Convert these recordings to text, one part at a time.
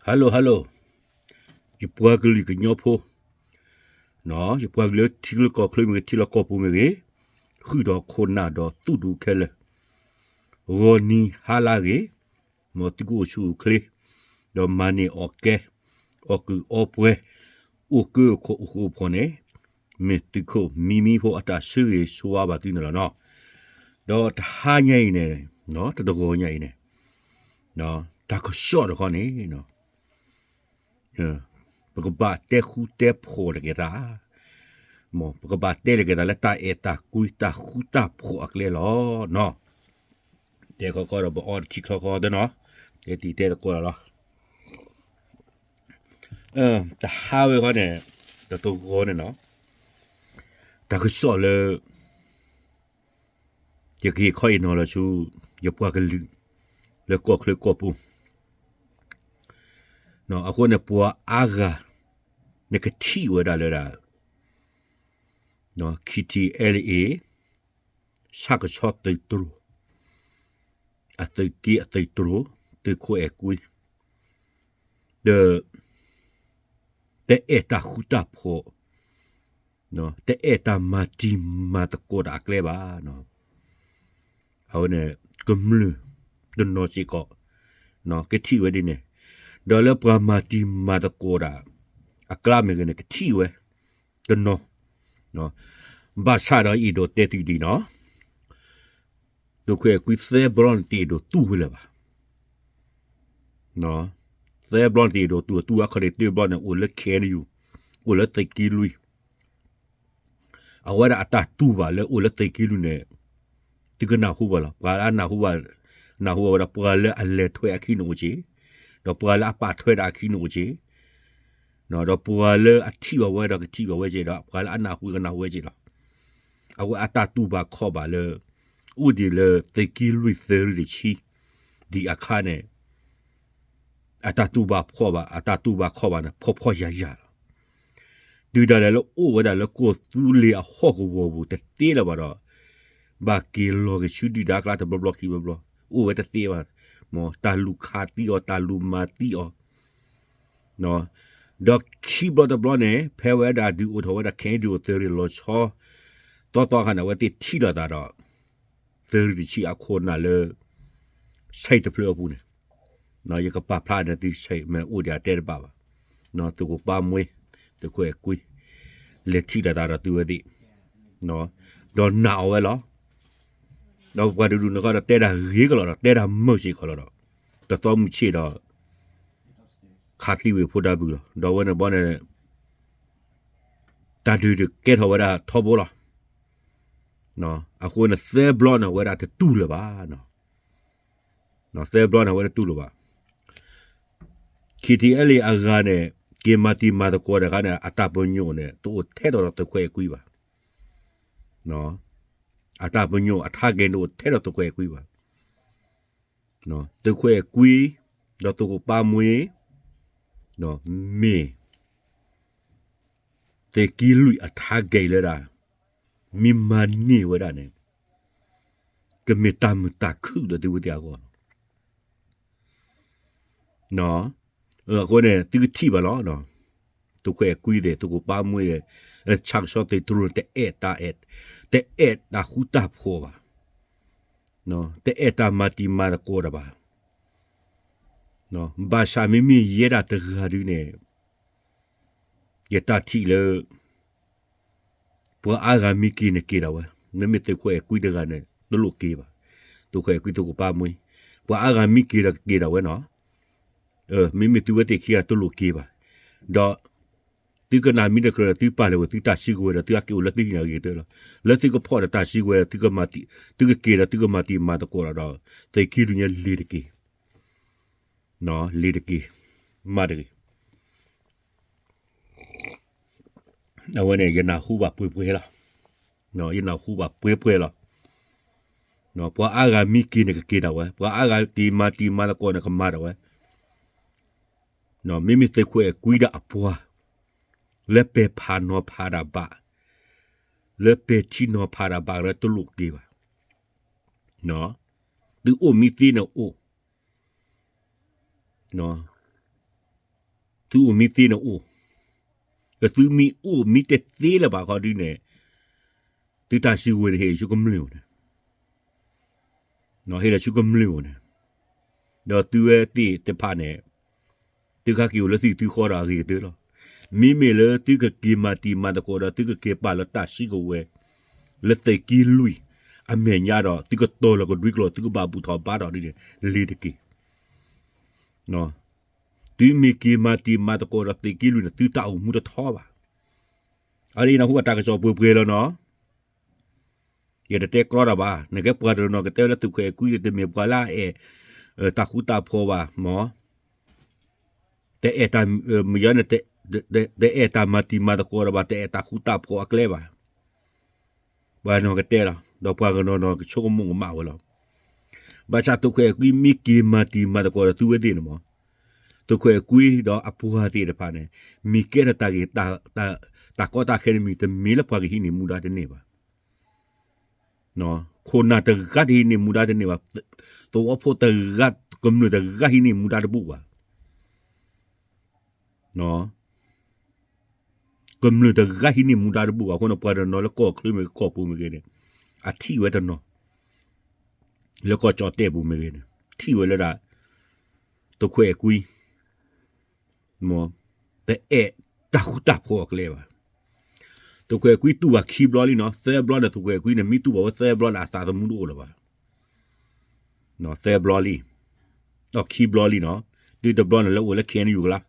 Hello hello, ယပှၤကလုာ်ကညီဖိ, ယပှၤကလုာ်လၢထံလၢကီၢ်ချၢမ့ၢ်ဂ့ၤ ထံလၢကီၢ်ပူၤမ့ၢ်ဂ့ၤ, ဃုာ်ဒီးခိၣ်နၢ်ဒီးသူၣ်ဒူခဲလၢာ်, ဂီၤနံၤဟါလၢအဂ့ၤ, မ်သုကအိၣ်ဆူၣ်အိၣ်ချ့, ဒီးမၤန့ၢ်အီၣ်ကဲ, အီၣ်ကုၢ်အီပှဲၤ, အိၣ်ကၢခိၣ်အိၣ်ဃူအိၣ်ဖိးန့ၣ်, မ့ၢ်သုးခိၣ်မံမံဖိအတၢ်ဆၢဂ့ၤဆၢဝါဘၣ်သုန့ၣ်လီၤနီၤ. ဒီးတဟါညါအံၤန့ၣ်, တတဂီၤညါအံၤန့ၣ်, တၢ်ကစီၣ်တခီန့ၣ်, ပကဘၣ်တဲဃူတဲဖိးတက့ၤသး, မ်ပကဘၣ်တဲတက့ၤသးလၢတၢ်အဲၣ်တၢ်ကွံတၢ်ဃူတၢ်ဖိးအကျဲလီၤ. တဲခီခီဒီးပအီတထံချီခီတနီၤ, တဲတံၤတဲသကိးလီၤ. တဟါဝဲခီန့ၣ်, တတဂီၤန့ၣ်နီၤ, တၢ်ကစီၣ်လၢ ယကဟ့ၣ်ခီအံၤနီၤလီၤဆူ ယပှၤကလုာ် လၢကီၢ်ချၢကီၢ်ပူၤ, အဃိန့ၣ် ပှၤအါဂၤ နကထံၣ်ဝဲဒၣ်လၢဒၣ် KTLA ဆၣ်ကဆီသုးတြိၤ, အသုးက့အသုးတြိၤ, သုးခိၣ်အဲၣ်ကွံ, ဒီး တအဲၣ်တၢ်ဃူတၢ်ဖိး, တအဲၣ်တၢ်မၤတံၤမၤသကိးတၢ်အကျဲဘၣ်. အဝဲန့ၣ် ကမျၢၢ်တနီၤစ့ၢ်ကီး ကထံၣ်ဝဲဒ်န့ၣ်, ဒီးလၢပှၤမၤတံၤမၤသကိးတၢ် အကျါမ့ၢ်ဂ့ၤန့ၣ် ကထံၣ်ဝဲတနီၤ, ဘၣ်ဆၣ်ဒီးအဲၣ်ဒိးတဲသုဒ်နီၤ, သုးခိၣ်အဲၣ်ကွံသၢဘျီန့ၣ် တအဲၣ်ဒိးတူၢ်ဝဲလၢၤဘၣ်. သၢဘျီန့ၣ်တအဲၣ်ဒိးတူၢ်, တူၢ်အခီၣ်ဒ့တၢဘျီန့ၣ် အိၣ်လၢ KNU, အိၣ်လၢသုးက့လွံၢ်, အဝဲဒၣ်အတၢ်တူၢ်ဘၣ်လၢအိၣ်လၢသုးက့လွံၢ်န့ၣ် သုကနၢ်ဟူဘၣ်လီၤ. ပှၤလၢအနၢ်ဟူဘၣ်, နၢ်ဟူဘၣ်ဝဲဒၣ် ပှၤလၢအလဲၤထွဲအခံန့ၣ်အိၣ်က့ၤ, ဒီးပှၤလၢအပာ်ထွဲဒၣ်အခံန့ၣ်အိၣ်က့ၤ, ဒီးပှၤလၢအထံၣ်ဘၣ်ဝဲဒီးကထံၣ်ဘၣ်ဝဲက့ၤဒီး ပှၤလၢအနၢ်ဟူကနၢ်ဟူဝဲက့ၤလီၤ. အဝဲအတၢ်တူၢ်ဘၣ်ခီၣ်ဘၣ်လၢ အိၣ်ဒံးလၢသုးက့လွံၢ်သၢရ့ၣ်တဆံ, ဒံးအခါန့ၣ် အတၢ်တူၢ်ဘၣ်ခီၣ်ဘၣ်, အတၢ်တူၢ်ဘၣ်ခီၣ်ဘၣ်န့ၣ် ဖှီၣ်ဖှီၣ်ယာ်ယာ်လီၤ. တုၤဒၣ်လဲာ်လၢအိၣ်ဝဲဒၣ်လၢကီၢ်သူလ့ၤအဟီၣ်ကဝီၤပူၤတသ့လၢၤဘၣ်ဒီး ဘၣ်က့ၤလီၤက့ၤဆူဒုၣ်ဒါအကျါတဘျီဘျီခံဘျီဘျီ, အိၣ်ဝဲတသ့ဘၣ်, မ်တၢ်လူၤခးသံအီၤ, တၢ်လူၤမၤသံအီၤ, ဒီးခံဘျီတဘျီန့ၣ် ဖဲဝဲဒၣ်ဒုးအိၣ်ထီၣ်ဝဲဒၣ် ခဲအံၤဒုးအိၣ်သၢရ့ၣ်လီၤဆီ သီသီအခါန့ၣ် အဝဲသ့ၣ်ထံၣ်လိာ်သးဒီး သၢရ့ၣ်တဆံအခိၣ်နၢ်လၢ ဆဲးတဖျၢၣ်အပူၤန့ၣ်, ယကပာ်ဖျါန့ၢ်သုဆဲး မ့ၢ်အိၣ်ဒံးအတဲတဘၣ်ဘၣ်, သုးခိၣ်ပၢ်မှ့, သုးခိၣ်အဲၣ်ကွံ, လဲၤထံၣ်လိာ်သးဒီးသုဝဲသ့ၣ်, ဒီးနာ်အီၤဝဲလီၤ. ဒီးပှၤတဒူၣ်န့ၣ်ဃီဒီးတဲဒၣ်ဂ့ၤကလီၤဒီး တဲဒၣ်မုာ်စ့ၢ်ကီးလီၤဒီး တသီမုၢ်ဆ့ၣ်ဒီး ခးသံဝံၤဖိဒါဘုးလီၤ. ဒီးအဝဲန့ၣ်ဘီန့ၣ် တၢ်ဒုးကဲထီၣ်ဝဲဒၣ်ထီဘိလီၤ. အဃိန့ၣ်သၢဘျီန့ၣ် အဝဲဒၣ်တတူၢ်လၢၤဘၣ်. သၢဘျီန့ၣ် အဝဲတတူၢ်လၢၤဘၣ်. ခံထံအဲလ့ၣ်အဂၤန့ၣ် က့ၤမၤတံၤမၤသကိးတခါန့ၣ် အတၢ်ပညိၣ်န့ၣ် တအိၣ်ထဲဒီးသုးခိၣ်အဲၣ်ကွံဘၣ်. အတၢ်ပညိၣ်အထါကဲန့ၣ် တအိၣ်ထဲဒီးသုးခိၣ်အဲၣ်ကွံဘၣ်. သုးခိၣ်အဲၣ်ကွံ ဒီးသုးခိၣ်ပၢ်မှ့ မ့ၢ် သုးက့လွံၢ်အထါကဲလၢဒၣ် မ့ၢ်မၤန့ၢ်ဝဲဒၣ်န့ၣ် ကမ့ၢ်တၢ်မုာ်တၢ်ခုၣ်ဒီးသုဝဲသ့ၣ်အဂီၢ်လီၤ. အဃိန့ၣ် သုကထံၣ်ဘၣ်လီၤ. သုးခိၣ်အဲၣ်ကွံသ့ၣ် သုးခိၣ်ပၢ်မှ့သ့ၣ် ဆၣ်ကဆီသုးတြိၤန့ၣ် တအဲၣ်တၢ်အဲၣ်, တအဲၣ်တၢ်ဃူတၢ်ဖိးဘၣ်. တအဲၣ်တၢ်မၤတံၤမၤသကိးတၢ်ဘၣ်. ဘၣ်ဆၣ်မ့မ့ၢ်ယဲဒၣ်တဂၤဒုန့ၣ် ယတၢ်ထံၣ်လၢ ပှၤအါဂၤမ့ၢ်က့ၤန့ၣ်က့ၤဒၣ်ဝဲ, မ့မ့ၢ်သုးခိၣ်အဲၣ်ကွံတဂၤန့ၣ် တလိၣ်က့ၤဘၣ်. သုးခိၣ်အဲၣ်ကွံသုးခိၣ်ပၢ်မှ့, ပှၤအါဂၤမ့ၢ်က့ၤဒီးကက့ၤဒၣ်ဝဲနီၤ. မ့မ့ၢ်သုဝဲသ့ၣ်ခံဂၤတလိၣ်က့ၤဘၣ်. ဒီး သုကနၣ်မ့ၢ်တကြၢးဒီး သုပာ်လၢၤဝဲ သုတၢ်စုကဝဲၤဒီး သုကက့ၤအိၣ်လၢသုဟံၣ်န့ၣ်ဂ့ၤတၢၢ်လီၤ. လၢသုကဖီၣ်ဒီးတၢ်စုကဝဲၤဒီး သုကက့ၤဒီး သုကမၤတံၤမၤသကိးဒီး သုးက့လွံၢ်ညါလ့ၤတက့ၢ်. လ့ၤတက့ၢ်. မၤတဂ့ၤ. အဝဲန့ၣ် ယနၢ်ဟူဘၣ်ပှဲၤပှဲၤလီၤ. ယနၢ်ဟူဘၣ်ပှဲၤပှဲၤလီၤ. ပှၤအါဂၤမ့ၢ်က့ၤန့ၣ်ကက့ၤဒၣ်ဝဲ, ပှၤအါဂၤက့ၤမၤတံၤမၤသကိးန့ၣ်ကမၤဒၣ်ဝဲ. မ့မ့ၢ်သုးခိၣ်အဲၣ်ကွံဒီးအပှၤ လၢပဲာ်ဖးနီၤဖးတၢ်ဘၣ်, လၢပဲာ်ထံနီၤဖးတၢ်ဘၣ်လၢတလိၣ်က့ၤဘၣ်. သုအိၣ်မ့ၢ်သ့န့ၣ်အိၣ် သုအိၣ်မံသ့န့ၣ်အိၣ်, သုမ့ၢ်အိၣ်မံတသ့လၢၤဘၣ်ခီဒုန့ၣ်, သုတၢ်စုကဝဲၤန့ၣ်ဟ့ၣ်လီၤဆူကမျၢၢ်န့ၣ်, ဟ့ၣ်လီၤဆူကမျၢၢ်န့ၣ်, ဒီးသုဝဲသ့ၣ်တဖၣ်န့ၣ်, သုကဟဲက့ၤအိၣ်လၢသုသံဃီဒီးအဂ့ၤကတၢၢ်လီၤ. မ့မ့ၢ်လၢသုကက့ၤမၤတံၤမၤသကိးဒီးသုကက့ၤပာ်လီၤတၢ်စုကဝဲၤ လၢသုးက့လွံၢ်အမဲာ်ညါဒီး သုကတီၤလီၤကဒွံကျိာ် သုကဘၣ်ဘူၣ်ထီၣ်ဘါထီၣ်ဒ်န့ၣ် လ့ၤတက့ၢ်. သုမ့ၢ်က့ၤမၤတံၤမၤသကိးဒီးသုးက့လွံၢ်န့ၣ် သုတၢ်အိၣ်မူတထီဘၣ်. အဒ်နၢ်ဟူဘၣ်တၢ်ကစီၣ်ပှဲၤပှဲၤလီၤနီၤ. ယတတဲကြီတၢ်ဘၣ်, နကဲပှၤတနီၤကတဲလၢသုးခိၣ်အဲၤကွံန့ၣ် တမ့ၢ်ပှၤလၢအအဲၣ် တၢ်ဃူတၢ်ဖိးဘၣ်မၢ်, တအဲၣ်တၢ်, မ့ၢ်ယၤန့ၣ်, တအဲၣ်တၢ်မၤတံၤမၤသကိးဒီးဘၣ်, တအဲၣ်တၢ်ဃူတၢ်ဖိးအကျဲဘၣ်. ပှၤနီၤကတဲလီၤ, ဒီးပှၤကနီၤနီၤကဆိကမိၣ်ကမၣ်ဝဲလီၤ. ဘၣ်ဆၣ်သုးခိၣ်အဲၤကွံမ့ၢ်က့ၤမၤတံၤမၤသကိးဒီးသုဝဲသ့ၣ်န့ၣ်မၢ်, သုးခိၣ်အဲၤကွံဒီးအပှၤသ့ၣ်တဖၣ်န့ၣ်, မ့ၢ်ကဲထီၣ်တၢ်ဂ့ၢ်, တၢ်ကီတၢ်ခဲန့ၣ်မ့ၢ် တမ့ၢ်လၢပှၤကဟံးန့ၢ်မူဒါတန့ၢ်ဘၣ်. ခိၣ်နၢ်တဂၤတဟံးန့ၢ်မူဒါတန့ၢ်ဘၣ်, သဝီဖိတဂၤ, ကမျၢၢ်တဂၤဟံးန့ၢ်မူဒါတဘူၣ်ဘၣ်. ကမျၢၢ်တဂၤဟံးန့ၢ်မူဒါတဘူၣ်ဘၣ်အဃိန့ၣ် ပှၤတနီၤလၢကီၢ်ချၢမ့ၢ်ဂ့ၤ ကီၢ်ပူၤမ့ၢ်ဂ့ၤန့ၣ်, အထံၣ်ဝဲတနီၤ, လၢကီၢ်ကၠီၣ်တဲၣ်ပူၤမ့ၢ်ဂ့ၤန့ၣ်, ထံၣ်ဝဲလၢဒၣ် သုးခိၣ်အဲၤကွံ တအဲၣ်တၢ်ဃူတၢ်ဖိးအကျဲဘၣ်. သုးခိၣ်အဲၤကွံတူၢ်ဘၣ်ခံဘျီလံနီၤ, သၢဘျီန့ၣ် သုးခိၣ်အဲၤကွံန့ၣ် မ့ၢ်တူၢ်ဘၣ်ဝဲသၢဘျီန့ၣ် အသးသမူတအိၣ်လၢၤဘၣ်. သၢဘျီလံ, ဒီးခံဘျီလံနီၤ, ဒုတဘျီန့ၣ်လၢအိၣ်လၢ ခ့ၣ်အဲၣ်ယူၣ် အကျါ,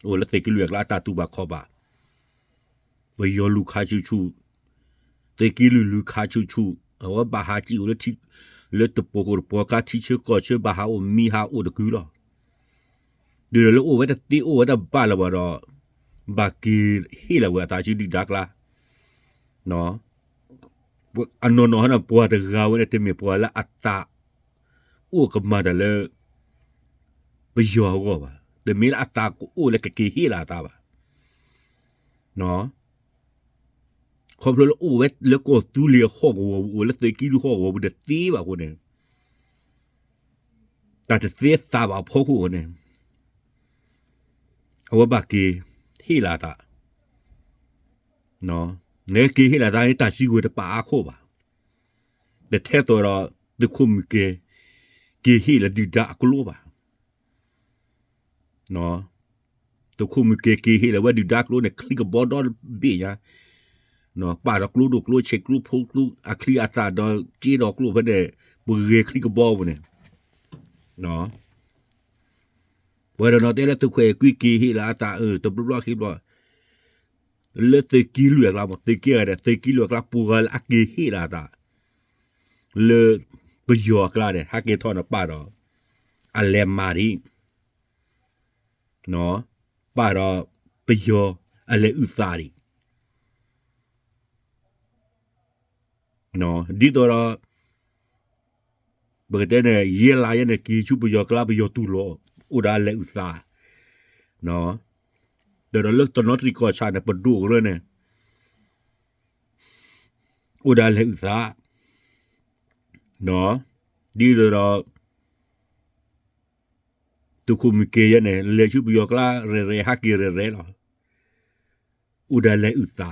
အိၣ်လၢသုးက့လွံၢ်အကျါ အတၢ်တူၢ်ဘၣ်ခီၣ်ဘၣ်, ပယီၤလူၤခးဆူၣ်ဆူၣ်, သုးက့လွံၢ်လူၤခးဆူၣ်ဆူၣ်, အဝဲဘၣ်ဟးက့ၤအိၣ်လၢ လၢတပှီၤဃိၣ်တပှီၤကျါ ထံဆၢကီၢ်ဆၢ ဘၣ်ဟးအိၣ်မံဟးအိၣ်တကုာ်လီၤ. ဒုးဒီးလၢအိၣ်ဝဲတသ့အိၣ်ဝဲတဘၣ်လၢၤဘၣ်ဒီး, ဘၣ်က့ၤဟ့ၣ်လီၤဝဲအသးဆူဒုၣ်ဒါကျါ, အနီၢ်နီၢ်ဟဲန့ၣ် ပှၤတဂၤဝဲန့ၣ် တမ့ၢ်ပှၤလၢအသးအိၣ်ကမၤတၢ်လၢ ပယီၤအဂီၢ်ဘၣ်, တမ့ၢ်လၢအသးကအိၣ်လၢကက့ၤဟ့ၣ်လီၤအသးဘၣ်. ခီဖျိလၢအိၣ်ဝဲလၢကီၢ်သူလ့ၤအဟီၣ်ကဝီၤပူၤ အိၣ်လၢသုးက့လွံၢ်ဟီၣ်ကဝီၤပူၤတသ့ဘၣ်အဃိန့ၣ်, တၢ်တသ့သးဘၣ်အဖီခိၣ်အဃိန့ၣ်, အဝဲဘၣ်က့ၤဟ့ၣ်လီၤအသး, နက့ၤဟ့ၣ်လီၤအသးန့ၣ် တၢ်စုကဝဲၤတပာ်အါခိၣ်ဘၣ်, တထဲသိးဒီး သုးခိၣ်မုၢ်ကဲ က့ၤဟ့ၣ်လီၤဒုၣ်ဒါအကျိဘၣ်. သုးခိၣ်မုၢ်ကဲက့ၤဟ့ၣ်လီၤဝဲဒုၣ်ဒါကျိန့ၣ် ချံကဘီဒီဘ့ၣ်ညါ, ပာ်ဒီးကျိဒိၣ်ကျိဆံးကျိဖိကျိ အချံအသၣ်ဒီးက့ဒီးကျိဖဲန့ၣ်, ပဂဲၤချံကဘီပူၤန့ၣ်, ပှၤတနီၤတဲလၢသုးခိၣ်အဲၤကွံက့ၤဟ့ၣ်လီၤအသး တဘျီဘျီခံဘျီ, လၢသုးက့လွံၢ်အကျါမး သုးက့ဂၤဒီး သုးက့လွံၢ်အကျါ ပှၤဂၤလၢအက့ၤဟ့ၣ်လီၤအသး လၢပယီၤအကျါန့ၣ် ဟဲက့ၤထီၣ်န့ၣ်ပာ်ဒီး အလဲၤမၤဒံး, ပာ်ဒီးပယီၤအလဲၤအုၣ်သးဒံး, ဒ်သိးဒီး ပကတဲန့ၣ် ယဲၢ်လါယဲန့ၣ် က့ၤဆူပယီၤကျါ ပယီၤတူၢ်လိာ် အိၣ်ဒီးအလဲၤအုၣ်သး, ဒီးဒီးလၢတနီသရံၣ်ကီၢ်ဆၣ်န့ၣ် ပဒိၣ်ကရၢန့ၣ် အိၣ်ဒီးအလဲၤအုၣ်သး, ဒ်သိးဒီး သုးခိၣ်မုၢ်ကဲယဲန့ၣ် လဲၤဆူပယီၤကျါရဲၣ်ရဲၣ် ဟဲက့ၤရဲၣ်ရဲၣ်လီၤ, အိၣ်ဒီးလဲၤအုၣ်သး,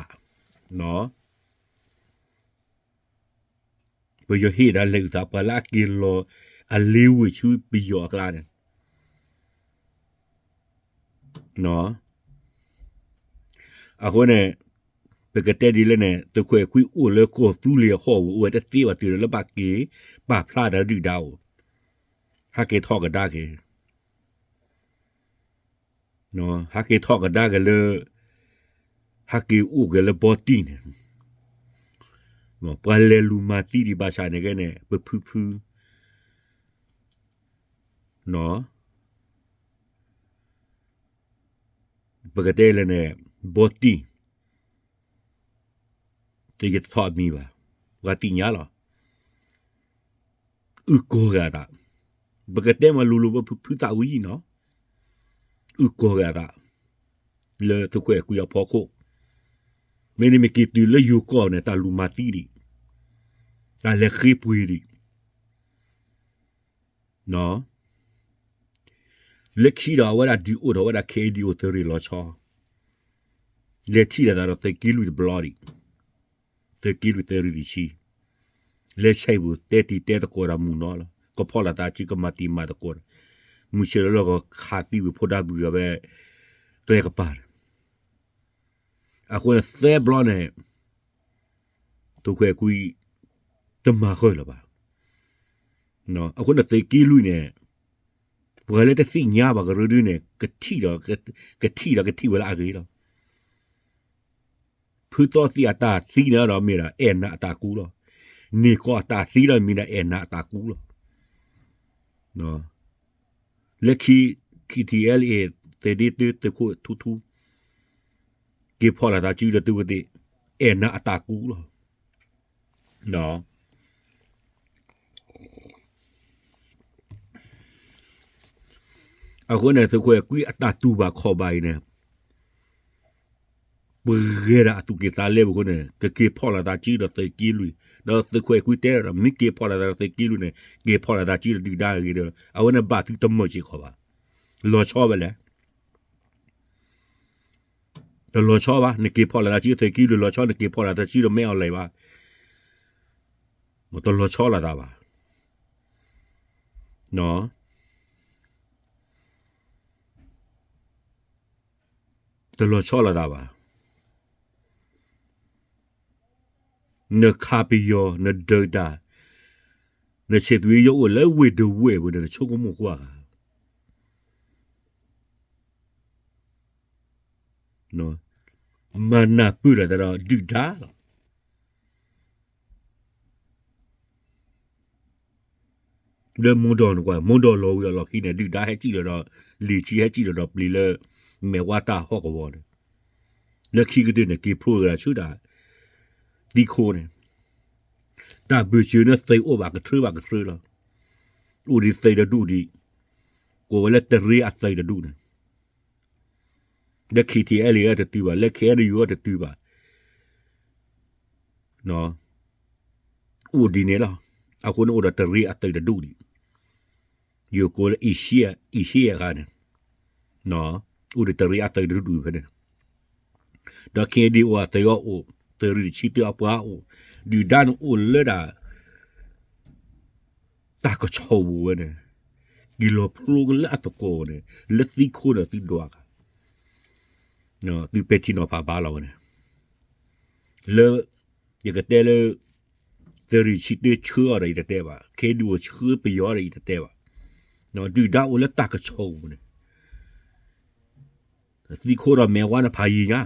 ပယီၤဟ့ၣ်ဒီးလဲၤအုၣ်သး ပှၤလၢအက့ၤလီၤ အလ့ဝ့ၢ်ဆူပယီၤအကျါန့ၣ် အဃိန့ၣ် ပကတဲဒ်လဲၣ်န့ၣ် သုးခိၣ်အဲၤကွံအိၣ်လၢကီၢ်သူလ့ၤအဟီၣ်ဝူၤ အိၣ်ဝဲတသ့ဘၣ် တုၤလၢဘၣ်က့ၤပာ်ဖျါဒီးဒုၣ်ဒါအိၣ်, ဟဲက့ၤထီၣ်ကဒါက့ၤ ဟဲက့ၤထီၣ်ကဒါက့ၤလၢ ဟဲက့ၤအိၣ်က့ၤလၢဘီတံၢ်န့ၣ်, ပှၤလဲၤလူၤမၤသံဒံးဘၣ်ဆၣ်န့ၣ်ကဲန့ၣ် ပဖုဖု ပကတဲလဲၣ်န့ၣ် ဘီတံၢ် တယထီၣ်အမံၤဘၣ်, ပှၤသ့ၣ်ညါလီၤ. အုၣ်ကီၤဂ့ၤအသး, ပကတဲမးလိၤလိၤ ပဖုဖုသးဝံၤနီၤ, အုၣ်ကီၤဂ့ၤအသး လၢသုးခိၣ်အဲၤကွံအဖီခိၣ်, မ့တမ့ၢ်က့ၤတုၤလၢယိၤကီၢ်န့ၣ် တၢ်လူၤမၤသံဒံး, တၢ်လဲၤဃ့ပှ့ၤဒံး နီၤ, လၢခံဒီးအဝဲဒၣ်ဒုးအိၣ်ထီၣ်ဝဲဒၣ် ခ့ၣ်အဲၣ်ယူၣ်အိၣ် သုးရ့ၣ်လီၤဆီ, လဲၤထံၣ်လိာ်သးဒီးသုးက့လွံၢ်တဘျီဒံး, သုးက့လွံၢ်သုးရ့ၣ်တဆံ, လဲၤဆဲးပူၤတဲတံၤတဲသကိးဒီးမုၢ်နီၤလီၤ, ကဖီၣ်လိာ်သးစုကမၤတံၤမၤသကိးဒီး, မုၢ်ဆ့ၣ်လီၤလီၤကခးသံဝံၤဖိဒါဘုၣ်ဂၤဝဲ ကျဲကပၤန့ၣ်, အဃိန့ၣ်သၢဘျီန့ၣ် သုးခွဲးကွံ တမၤဃုာ်လၢၤဘၣ်. အဃိန့ၣ်သုးက့လွံၢ်န့ၣ် ပှၤလၢတသ့ၣ်ညါဘၣ်ကရၢဒုန့ၣ် ကထံၣ်ဒီး ကထံၣ်ဒီးကထံၣ်ဝဲလၢအဂ့ၤလီၤ. ဖုသီသံအတၢ်သံန့ၣ်ဒီးမ့ၢ်ဒၣ်အဲၣ်နၤအတၢ်ကူလီၤ. န့ၢ်ကီၢ်အတၢ်သံဒီးမ့ၢ်ဒၣ်အဲၣ်နၤအတၢ်ကူလီၤ. လၢခံ ခ့ၣ်ထံၣ်အဲလ်အ့ၣ် သုးဒ့တၢ သုးခိၣ်ထူထူ က့ၤဖီၣ်လိာ်သးစုဒီးသုဝဲသ့ၣ် အဲၣ်နၤအတၢ်ကူလီၤ. အဃိန့ၣ် သုးခွဲးကွံအတၢ်တူၢ်ဘၣ်ခီၣ်ဘၣ်အံၤန့ၣ် ပဂဲၤဒၣ်အသူၣ်က့ၣ်သးလဲပူၤအဃိန့ၣ် ကက့ၤဖီၣ်လိာ်သးစုဒီးသုးက့လွံၢ်, ဒီးသုးခွဲးကွံတဲဒီး မ့ၢ်က့ၤဖီၣ်လိာ်သးဒီးသုးက့လွံၢ်န့ၣ် က့ၤဖီၣ်လိာ်သးစုဒီးဒုၣ်ဒါအဂ့ၤဒီး အဝဲန့ၣ်ဘၣ်သုတမုာ်စ့ၢ်ကီးဘၣ်. လီၤဆီဝဲလဲၣ်. တလီၤဆီဘၣ်, နက့ၤဖီၣ်လိာ်သးစုသုးက့လွံၢ်လီၤဆီ, နက့ၤဖီၣ်လိာ်သးစုဒီးမ့ၢ်အီၤလဲၤဘၣ်, တလီၤဆီလိာ်သးဘၣ်. တလီၤဆီလိာ်သးဘၣ်. နခးပယီၤ နဒုးတၢ်, နဆဲးသွံၣ်ယိအိၣ်လၢဝ့ၢ်ဒဝဲၢ်ပူၤန့ၣ် နဆိကမိၣ်ကွၢ်ဂၤ မၤနၢ်ပၢၢ်တၢ်သးဒီးဒုၣ်ဒါလီၤ. လၢမုၢ်ဒီနကွၢ် မုၢ်ဒီလီၤဝံၤအလီၢ်ခံန့ၣ် ဒုၣ်ဒါဟဲစံၣ်လီၤဒီး လံာ်ထံဟဲစံၣ်လီၤဒီးပျံၤလၢ မဲာ်ဝါတၢ်ဟီၣ်ကဝီၤန့ၣ်, လၢခံကတၢၢ်န့ၣ် က့ၤဖျိက့ၤဒၣ်ဆူဒၣ် သံခိန့ၣ်, တၢ်ဘုၣ်စၢၤန့ၣ်သုးအိၣ်ဘၣ်ကထြၢဘၣ်ကထြၢလီၤ. အိၣ်ဒံးသုးတဒူၣ်ဒံး, ကိးဝဲလၢတရ့အသုးတဒူၣ်န့ၣ် လၢ ခ့ၣ်ထံၣ်အဲလ်အ့ၣ် တတုၤဘၣ်, လၢ ခ့ၣ်အဲၣ်ယူၣ် တတုၤဘၣ်, အိၣ်ဒ်န့ၣ်လီၤ. အဃိန့ၣ်အိၣ်ဒီးတရ့အသုးတဒူၣ်ဒံး, ယိၤကိးလၢ အံၣ်ရှံယဲၢ်ခါန့ၣ်, အိၣ်ဒီးတရ့အသုးတဒူၣ်ဒံးဖဲန့ၣ်, ဒီး ခ့ၣ်အဲၣ်ယူၣ် အိၣ်အသုးအအိၣ်, သုးရ့ၣ်တဆံတၢအပှၤအိၣ်, ဒုၣ်ဒါန့ၣ်အိၣ်လၢဒၣ် တၢ်ကဆီၣ်ပူၤဝဲန့ၣ်, က့ၤလီၤဖျိလၢအသကိးန့ၣ် လၢသံခိန့ၣ်သုဒွးဂၤ, သုပဲာ်ထံနီၤဖးဘၣ်လီၤဝဲန့ၣ်, လၢ ယကတဲလၢ သုးရ့ၣ်တဆံတၢဆှၢအီၤဒီးယတတဲဘၣ်, ခ့ၣ်အဲၣ်ယူၣ် အိၣ်ဆှၢပယီၤဒီးယတတဲဘၣ်, ဒုၣ်ဒါအိၣ်လၢတၢ်ကဆီၣ်ပူၤန့ၣ်, သံခိဒီးမဲာ်ဝါန့ၣ်ဖးယံၤညါ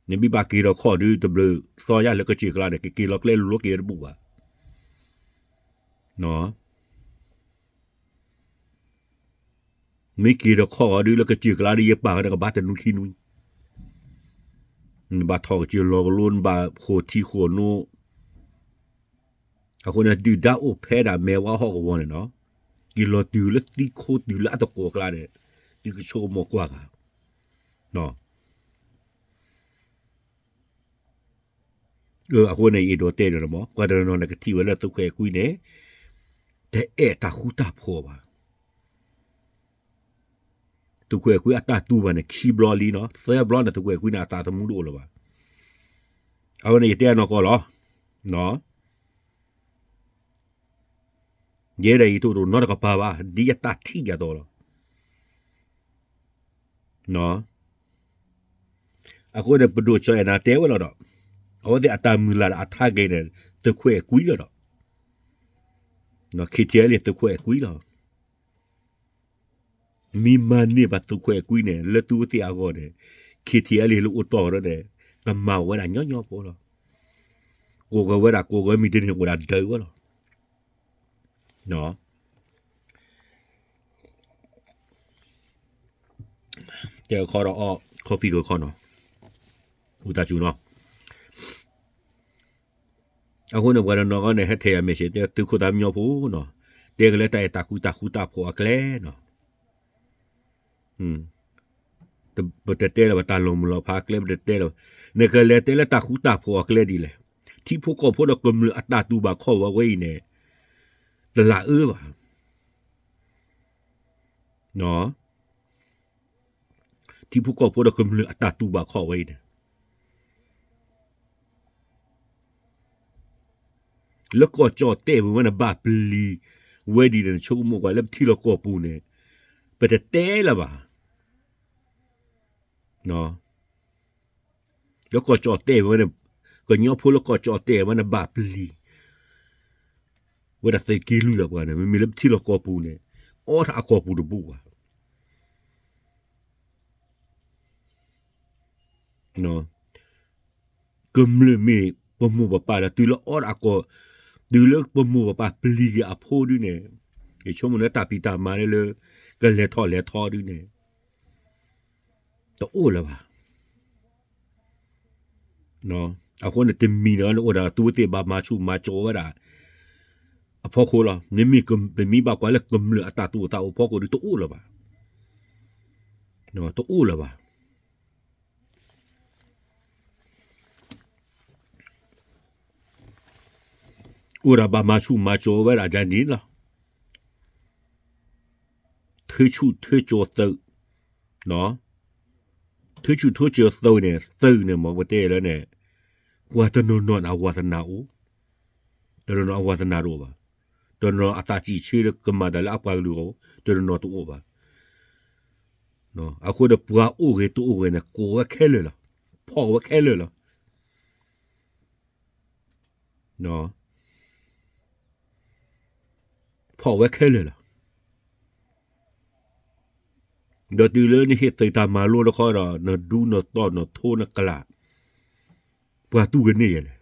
နမ့ၢ်ဘၣ်က့ၤဒီးခီၣ်ဒုးတဘျုးသီညါလၢကစၢၢ်ကျါန့ၣ် ကက့ၤလီၤကျဲလိၤလိၤက့ၤတဘူၣ်ဘၣ်. မ့ၢ်က့ၤဒီးခီၣ်ဂီၤဒုးလၢကစၢၢ်ကျါဒုး ယပာ်ဝဲန့ၣ်ကဘၣ်တနွံခံနွံ, နဘၣ်ထီၣ်ကစၢၢ်လီၤကလိ နဘၣ်ဃိထံဃိနိ, အဃိန့ၣ် ဒုၣ်ဒါအိၣ်ဖဲဒၣ်မဲာ်ဝါဟီၣ်ကဝီၤန့ၣ်နီၤ, က့ၤလီၤတုၤလၢသံခိတုၤလၢအသကိးအကျါန့ၣ်, သုကဆိကမိၣ်ကွၢ်ဂၤ အဃိန့ၣ် ယအဲၣ်ဒိးတဲန့ၣ်လီၤမး, ပှၤတနီၤနီၤန့ၣ်ကထံၣ်ဝဲလၢသုးခွဲးကွံန့ၣ် တအဲၣ်တၢ်ဃူတၢ်ဖိးဘၣ်. သုးခွဲးကွံအတၢ်တူၢ်ဘၣ်န့ၣ် ခံဘျီလံနီၤ, သၢဘျီန့ၣ် သုးခွဲးကွံန့ၣ် အသးသမူတအိၣ်လၢၤဘၣ်. အဝဲန့ၣ်ယတဲအနီၢ်ကီၢ်လီၤ. ယဲဒၣ်အံၤတအိၣ်နီတကပၤဘၣ်, ဒ်အတၢ်ထံၣ်ဒ်သိးလီၤ. အဃိန့ၣ် ပဒိၣ်စီၤအဲၣ်နၤတဲဝဲလီၤဒီး, အဝဲသ့ၣ်အတၢ်မုၢ်လၢ်ဒီးအထါက့ၤန့ၣ် သုးခွဲးကွံလီၤဒီး, ခ့ၣ်ထံၣ်အဲလ့ၣ်သုးခွဲးကွံလီၤ. မ့ၢ်မၤန့ၢ်ဘၣ်သုးခွဲးကွံန့ၣ် လၢသုဝဲသ့ၣ်အဂီၢ်န့ၣ်, ခ့ၣ်ထံၣ်အဲလ့ၣ် လၢအိၣ်တီၢ်ဝဲဒၣ်န့ၣ် ကမၤဝဲဒၣ်ညီညီဖိလီၤ. ကိးက့ၤဝဲဒၣ် ကိးက့ၤမ့ၢ်တန့ၢ်အိၣ်ဒၣ်ဒၢးဝဲလီၤ. တဲခီဒီးအီ coffee ကခီနီၤ, ဝံသးစူၤနီၤ. အဃိန့ၣ် ပှၤတနီၤဂီၢ်န့ၣ် ဟဲထဲးယၤ message တဲသုးခိၣ်သးမညီဖိနီၤ, တဲကလဲၤတၢ်အဲၣ်တၢ်ကွံတၢ်ဃူတၢ်ဖိးအကျဲနီၤ. ပတတဲလၢၤဘၣ်တၢ်လီၤမုၢ်လီၤဖးအကျဲ ပတတဲလၢၤဘၣ်. နကလဲၤတဲလၢတၢ်ဃူတၢ်ဖိးအကျဲဒ်လဲၣ်. ထံဖိကီၢ်ဖိဒီးကမျၢၢ်အတၢ်တူၢ်ဘၣ်ခီၣ်ဘၣ်ဝဲအံၤန့ၣ် တလၢအၢဘၣ်. ထံဖိကီၢ်ဖိဒီးကမျၢၢ်အတၢ်တူၢ်ဘၣ်ခီၣ်ဝဲအံၤန့ၣ် လၢကီၢ်ကၠီၣ်တဲၣ်ပူၤဝဲန့ၣ် ဘၣ်ပျံၤဝဲဒ်န့ၣ် နဆိကမိၣ်ကွၢ်လၢပထံလီၢ်ကီၢ်ပူၤန့ၣ် ပတတဲလၢၤဘၣ်. လၢကီၢ်ကၠီၣ်တဲၣ်ဝဲန့ၣ် ကညီဖိလၢကီၢ်ကၠီၣ်တဲၣ်ဝဲန့ၣ် ဘၣ်ပျံၤဝဲဒၣ်သုးက့လွံၢ်လီၤပှၤန့ၣ် မ့မ့ၢ်လၢပထံလီၢ်ကီၢ်ပူၤန့ၣ် အီထီၣ်အကီၢ်ပူၤတဘူၣ်ဘၣ်. ကမျၢၢ်မ့ၢ်ပမိၢ်ပပၢ်ဒီး တုၤလၢအီထီၣ်အကီၢ်, တုၤလၢပမိၢ်ပပၢ်ပျံၤက့ၤအဖိဒုန့ၣ်, ယဆိကမိၣ်လၢတၢ်ဖံးတၢ်မၤလၢ လၢကလဲၤထီၣ်လဲၤထီဒုန့ၣ် တအိၣ်လၢၤဘၣ်. အဃိန့ၣ်တမံၤန့ၣ် နအိၣ်ဒၣ်သုဝဲသ့ၣ်ဘၣ်မၤဆူၣ်မၤစိးဝဲဒၣ် အဖီခိၣ်လီၤ. မ့မ့ၢ်ပမ့ၢ်ဘၣ်ကွၢ်လၢကမျၢၢ်အတၢ်သူၣ်အိၣ်သးအိၣ်ဖီခိၣ်ဒီး တအိၣ်လၢၤဘၣ်. တအိၣ်လၢၤဘၣ်. အိၣ်ဒၣ်ဘၣ်မၤဆူၣ်မၤစိးဝဲဒၣ်ဒ်န့ၣ်လီၤ. ထၢဆူၣ်ထၢစိးသုး, ထၢဆူၣ်ထၢစိးသုးန့ၣ် သုးန့ၣ် မ်ပတဲလၢန့ၣ် ပှၤတနီၤနီၤန့ၣ် အဝၤသနာအိၣ်, တနီၤနီၤအဝၤသနာတအိၣ်ဘၣ်. တနီၤနီၤအသးစံးဆၢလၢကမၤတၢ်လၢအပှၤကလုာ်အဂီၢ် တနီၤနီၤတအိၣ်ဘၣ်. အဃိဒီးပှၤအိၣ်ဂ့ၤတအိၣ်ဂ့ၤန့ၣ် ကိးဝဲခဲလၢာ်လီၤ. ဖီၣ်ဝဲခဲလၢာ်လီၤ. ဖီၣ်ဝဲခဲလၢာ်လီၤ. ဒီးတုၤလၢနဟ့ၣ်သုးတၢ်မၤလိတခီဒီး နဒူနတီၢ်နထိနကလး ပှၤတူၢ်ကန့ၢ်ယဲလဲၣ်.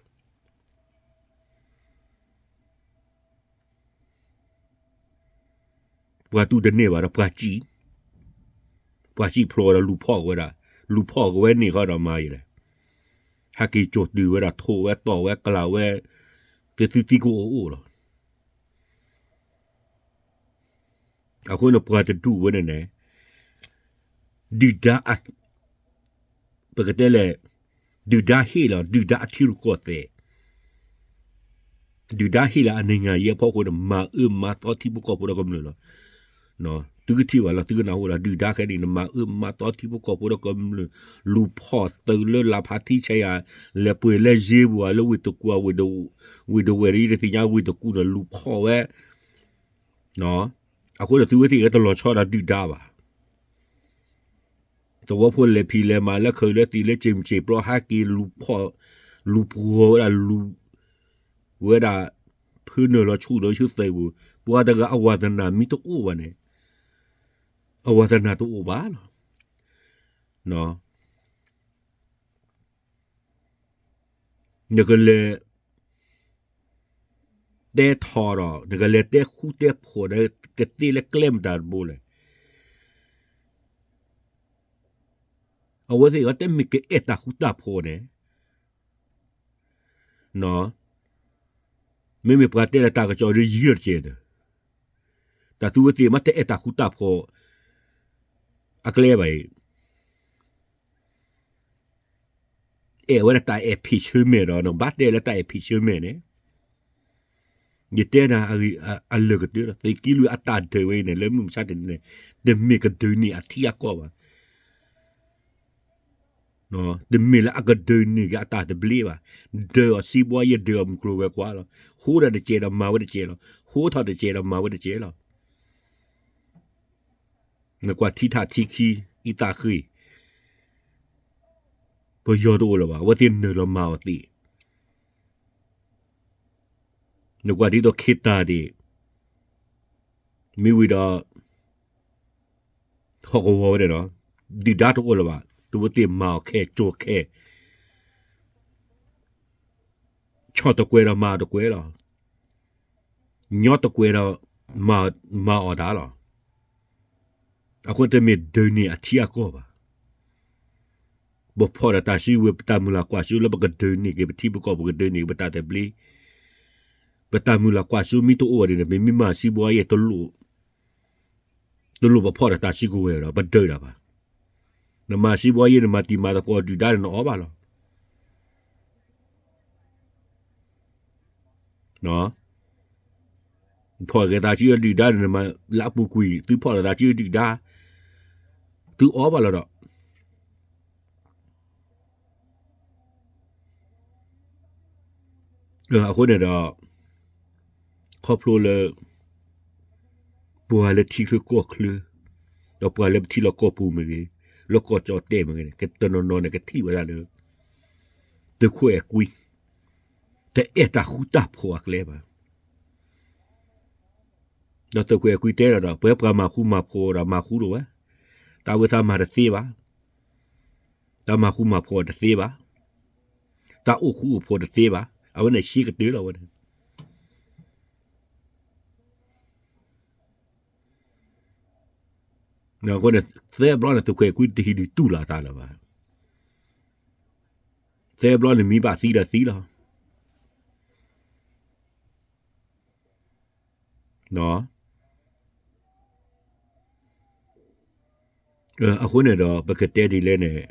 ပှၤတူၢ်တန့ၢ်ဘၣ်ဒီး ပှၤစံၣ်, ပှၤစံၣ်ဖျိဝဲဒီးလူၤဖီၣ်ဝဲဒၣ်, လူၤဖီၣ်ကဝဲန့ၣ်ဃီဒီးမၤယဲလဲၣ်. ဟဲက့ၤကၠိာ်တုၤဝဲဒၣ် ထိၣ်ဝဲတီၢ်ဝဲကလးဝဲ ကသံသံကအိၣ်အိၣ်လီၤ. အဃိန့ၣ်ပှၤတဒူၣ်ဝဲန့ၣ်န့ၣ် ဒုၣ်ဒါ ပကတဲလဲၣ် ဒုၣ်ဒါဟ့ၣ်လီၤ ဒုၣ်ဒါအထံရူၢ်ကီၢ်သဲး, ဒုၣ်ဒါဟ့ၣ်လီၤအနံၤညါယဲအဖီခိၣ်န့ၣ် မၤအၢမၤသီထံဖိကီၢ်ဖိဒီးကမျၢၢ်လီၤ. သုကထံၣ်ဘၣ်လီၤ သုကနၢ်ဟူလီၤ ဒုၣ်ဒါခဲန့ၣ် နမၤအၢမၤသီထံဖိကီၢ်ဖိဒီးကမျၢၢ်, လူၤဖီၣ်သုးလၢလါဖးထံဆဲးယၤ, လဲၤပှ့ၤလၢယ့ပူၤဧါ လၢဝ့ၢ်တကူၣ်ဧါ, ဝ့ၢ်ဒဝဲၢ်ဒီးယတသ့ၣ်ညါ ဝ့ၢ်တကူၣ်န့ၣ် လူၤဖီၣ်ဝဲ အဃိန့ၣ်သုဝဲသ့ၣ်လၢတလီၤဆီဒီးဒုၣ်ဒါဘၣ်. သဝီဖိလဲၤဖံးလဲၤမၤလၢခၢၣ်လၢသံးလၢစ့ၣ်မုၢ်စ့ၣ်ပျီဟဲက့ၤလူၤဖီၣ်, လူၤပှီၤဝဲဒၣ်, လူၤဝဲဒၣ် ဖုနၢၤလီၤဆူၣ်လီၤဆူၣ်သုးပူၤ, ပှၤတဂၤအဝၤသနာ်မ့ၢ်တအိၣ်ဘၣ်န့ၣ်, အဝၤသနာ်တအိၣ်ဘၣ်လီၤ. နကလဲၤ တဲထီၣ်ဒီး နကလဲၤတဲဃူတဲဖိးဒီး ကသ့လၢကျဲမတၤတဘိလဲၣ်. အဝဲသ့ၣ်အတမ့ၢ်ကအဲၣ်တၢ်ဃူတၢ်ဖိးန့ၣ်, မ့မ့ၢ်ပှၤတဲလၢတၢ်ကစီၣ်ဒီးယံာ်လီၤတကဲးဒီး, တၢ်သူဝဲသ့ၣ်မ့ၢ်တအဲၣ်တၢ်ဃူတၢ်ဖိး အကျဲဘၣ်အံၤ အဲၣ်ဝဲဒၣ်တၢ်အဲၣ်ဖံးဆၢမဲာ်ဒီး နကဘၣ်တဲလၢတၢ်အဲၣ်ဖံးဆၢမဲာ်န့ၣ်, ယတဲနၤအလၢာ်ကတၢၢ်လီၤ. သုးက့လွံၢ်အတၢ်ဒုးဝဲအံၤန့ၣ် လၢမုၢ်မဆါတနံၤန့ၣ် တမ့ၢ်ကဒုးန့ၢ်အထံအကီၢ်ဘၣ်. တမ့ၢ်လၢအကဒုးန့ၢ်က့ၤအတၢ်သဘျ့ဘၣ်. ဒုးအီၤစံးဘှီယဲ ဒုးအီၤမုၢ်ကျိၤဝဲၤကွာ်လီၤ. ဟိဒၣ်တကဲးဒီးမၤဝဲတကဲးလီၤ. ဟိထီၣ်တကဲးဒီးမၤဝဲတကဲးလီၤ. နကွၢ်ထံထးထံခံ အံသးဃ့ၢ် ပယီၤတအိၣ်လၢၤဘၣ်. အဝဲသ့ၣ်နုာ်လီၤမၤအီၤသ့. နကွၢ်ဒ်သိးခ့တၢ်ဒံး မ့ၢ်ဝံၤဒီး ဟီၣ်ကဝီၤဝဲဒၣ်ဒီး ဒုၣ်ဒါတအိၣ်လၢၤဘၣ်. သုဝဲသ့ၣ်မၤအီၤခဲ ကၠိခဲ ဆီၣ်တကွဲးဒီးမၤအီၤတကွဲးလီၤ. ညီတကွဲးဒီး မၤအီၤတၢ်လီၤ. အဃိတမ့ၢ်ဒုးန့ၢ်အထံအကီၢ်ဘၣ်. ပဖီၣ်ဒီးတၢ်စုကဝဲၤ ပတၢ်မုၢ်လၢ်ကွၢ်စိလၢပကဒုးန့ၢ်က့ၤ ပထံပကီၢ် ပကဒုးန့ၢ်က့ၤ ပတၢ်သဘျ့, ပတၢ်မုၢ်လၢ်ကွၢ်စိမ့ၢ်တအိၣ်ဘၣ်န့ၣ် ပမ့ၢ်မၤစံးဘှီယဲ တလိၣ် တလိၣ်ပဖီၣ်ဒီးတၢ်စုကဝဲၤဒီး ပဒုးတၢ်ဘၣ်. နမၤစံးဘှီယဲ နမၤတံၤမၤသကိးဒုၣ်ဒါန့ၣ် နအီၣ်ဘၣ်လီၤ. ဖီၣ်က့ၤသးစုဒုၣ်ဒါန့ၣ် နမၤလၢအပူၤကွံာ် သုဖီၣ်ဒီးသးစုဒုၣ်ဒါ သုအီၣ်ဘၣ်လီၤဒီး အဃိန့ၣ်ဒီး ခီဖျိလၢ ပှၤလၢထံချၢကီၢ်ချၢ ဒီးပှၤလၢပထံလီၢ်ကီၢ်ပူၤမ့ၢ်ဂ့ၤ, လၢကီၢ်ကၠီၣ်တဲၣ်မ့ၢ်ဂ့ၤန့ၣ် တနီၤနီၤန့ၣ် ကထံၣ်ဝဲဒၣ်လၢ သုးခိၣ်အဲၤကွံ တအဲၣ်တၢ်ဃူတၢ်ဖိးအကျဲဘၣ်. ဒီးသုးခိၣ်အဲၤကွံတဲလီၤဒီး ပှၤပှၤမၤဃူမၤဖိးဒီးမၤဃူတဝဲ, တၢ်ဝဲသးမၤတသ့ဘၣ်, တၢ်မၤဃူမၤဖိးတသ့ဘၣ်, တၢ်အိၣ်ဃူအိၣ်ဖိးတသ့ဘၣ်, အဝဲန့ၣ်ရှဲကတၢၢ်လီၤဝဲန့ၣ် အဃိန့ၣ် သၢဘျီန့ၣ် သုးခိၣ်အဲၤကွံတဟံးဒုးတူၢ်လီၤအသးလၢၤဘၣ်. သၢဘျီန့ၣ်မံဘၣ်သံဒီးသံလီၤ. အဃိန့ၣ်ဒီး ပကတဲဒ်လဲၣ်န့ၣ်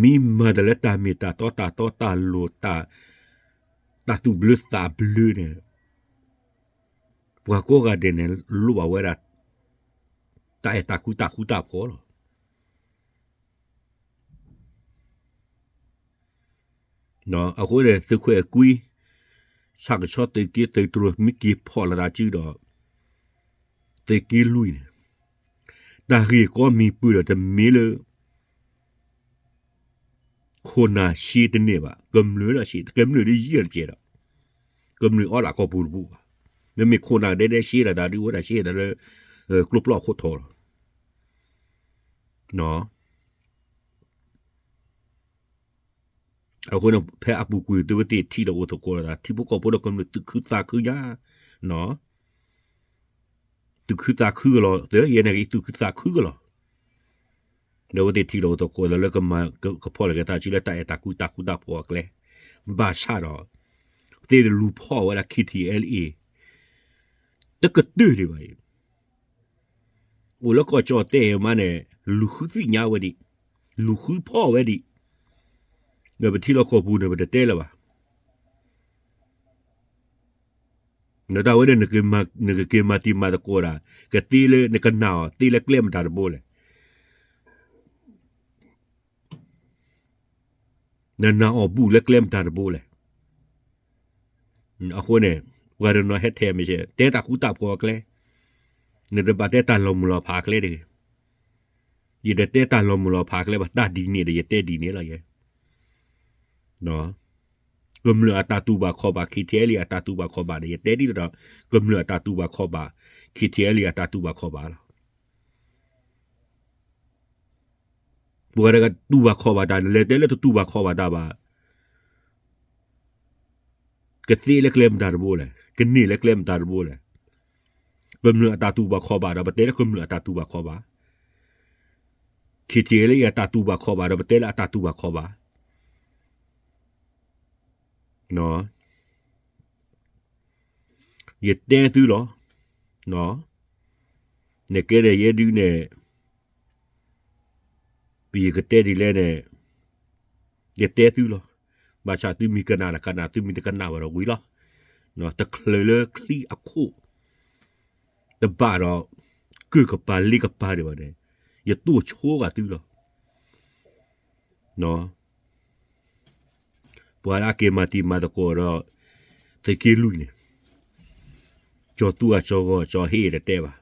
မ့ၢ်မၤတၢ်လၢတၢ်မ့ၢ်တၢ်တီတၢ်တီတၢ်လိၤ တၢ်သူၣ်ဘျၢသးဘျၢန့ၣ် ပှၤကိးဂၤဒဲးန့ၣ် လိၣ်ဘၣ်ဝဲဒၣ် တၢ်အဲၣ်တၢ်ကွံတၢ်ဃူတၢ်ဖိးလီၤ. အဃိန့ၣ် သုးခိၣ်အဲၤကွံ ဆၣ်ကဆီသုးက့သုးတြိၤ မ့ၢ်က့ၤဖီၣ်လီၤတၢ်စုဒီး သုးက့လွံၢ်န့ၣ် တၢ်ဂ့ၢ်ကီမံၤပၢၢ်ဒီးတမ့ၢ်လၢ ခိၣ်နၢ်ရှဲတန့ၢ်ဘၣ်, ကမျၢၢ်ဒီးရှဲ, ကမျၢၢ်ဒီးယံာ်တကဲဒီး ကမျၢၢ်အီၣ်လၢကီၢ်ပူၤတပူၤဘၣ်. မ့မ့ၢ်ခိၣ်နၢ်ဒဲဒဲရှဲတၢ်ဒုးအိၣ်ဒၣ်ရှဲဒၣ်လၢ ကျိပျီခိၣ်ထီလီၤ. အဃိန့ၣ် ဖဲအပူၤကွံာ် သုဝဲသ့ၣ်ထံၣ်ဒီးအိၣ်သကိးလီၤသး ထံဖိကီၢ်ဖိဒီးကမျၢၢ်သူၣ်ခုသးခုညါ, သူၣ်ခုသးခုကလီၤ, ယဲန့ၣ်က့ၤသူၣ်ခုသးခုကလီၤ. ဒီးဝဲသ့ၣ်ထံၣ်ဒီးအိၣ်သကိးလီၤလၢကမၤကဖီၣ်လီၤက့ၤတၢ်စုလၢတၢ်အဲၣ်တၢ်ကွံတၢ်ဃူတၢ်ဖိးအကျဲ, ဘၣ်ဆၣ်ဒီး သ့ၣ်တလူၤဖီၣ်ဝဲဒၣ် K T L A တကတၢၢ်ဒံးဘၣ်အံၤ အိၣ်လၢကီၢ်ကၠီၣ်တဲၣ်မးန့ၣ် လူၤဃုသ့ၣ်ညါဝဲဒံး, လူၤဃုဖီၣ်ဝဲဒံး, ဒီးပထံလီၢ်ကီၢ်ပူၤန့ၣ် ပတတဲလၢၤဘၣ်. နတၢ်ဝဲဒၣ် နကက့ၤမၤတံၤမၤသကိးဒၣ် ကသ့လၢနကနာ်အီၤသ့လၢကျဲမတၤတဘိလဲၣ်. နနာ်အီၤဘူးလၢကျဲမတၤတဘိလဲၣ်. အဃိန့ၣ် ပှၤတနီၤဟဲထဲးမ့ၢ်ဆဲး တဲတၢ်ဃူတၢ်ဖိးအကျဲ, နတဘၣ်တဲတၢ်လီၤမုၢ်လီၤဖးအကျဲတဂ့ၤ. ယတတဲတၢ်လီၤမုၢ်လီၤဖးအကျဲဘၣ်, တၢ်ဒ်န့ၣ်ဒီး ယတဲဒ်န့ၣ်လီၤယဲ. ကမျၢၢ်အတၢ်တူၢ်ဘၣ်ခီၣ်ဘၣ် K T L A အတၢ်တူၢ်ဘၣ်ခီၣ်ဘၣ်န့ၣ် ယတဲဒ်ဒီး ကမျၢၢ်အတၢ်တူၢ်ဘၣ်ခီၣ်ဘၣ် K T L A အတၢ်တူၢ်ဘၣ်ခီၣ်ဘၣ်လီၤ. ပှၤတဂၤတူၢ်ဘၣ်ခီၣ်ဘၣ်တၢ် လဲၤတဲလၢတတူၢ်ဘၣ်ခီၣ်ဘၣ်တၢ်ဘၣ်, ကသ့လၢကျဲမတၤတဘိလဲၣ်, ကန့ၢ်လၢကျဲမတၤတဘိလဲၣ်. ကမျၢၢ်အတၢ်တူၢ်ဘၣ်ခီၣ်ဘၣ်ဒီး ပတဲလၢကမျၢၢ်အတၢ်တူၢ်ဘၣ်ခီၣ်ဘၣ်, K T L A အတၢ်တူၢ်ဘၣ်ခီၣ်ဘၣ်ဒီး ပတဲလၢအတၢ်တူၢ်ဘၣ်ခီၣ်ဘၣ်. ယတဲသုလီၤ. နကဲဒီးယဲဒုးန့ၣ် ပယကတဲဒ်လဲၣ်န့ၣ် ယတဲသုလီၤ. ဘၣ်ဆၣ်သုမ့ၢ်ကနၣ်ဒီးကနၣ်, သုမ့ၢ်တကနၣ်ဘၣ်ဒီးဝံၤလီၤ. တချုးလၢချံအခိၣ်တဘၣ်ဒီး ကုၢ်ကပၤလ့ကပၤဒံးဘၣ်န့ၣ် ယတိၢ်ဆိဂာ်သုလီၤ. ပှၤလၢအက့ၤမၤတံၤမၤသကိးဒီး သုးက့လွံၢ်န့ၣ် ကၠီၤသူအကၠီၤဂီၤကၠီၤဟ့ၣ်တတဲဘၣ်.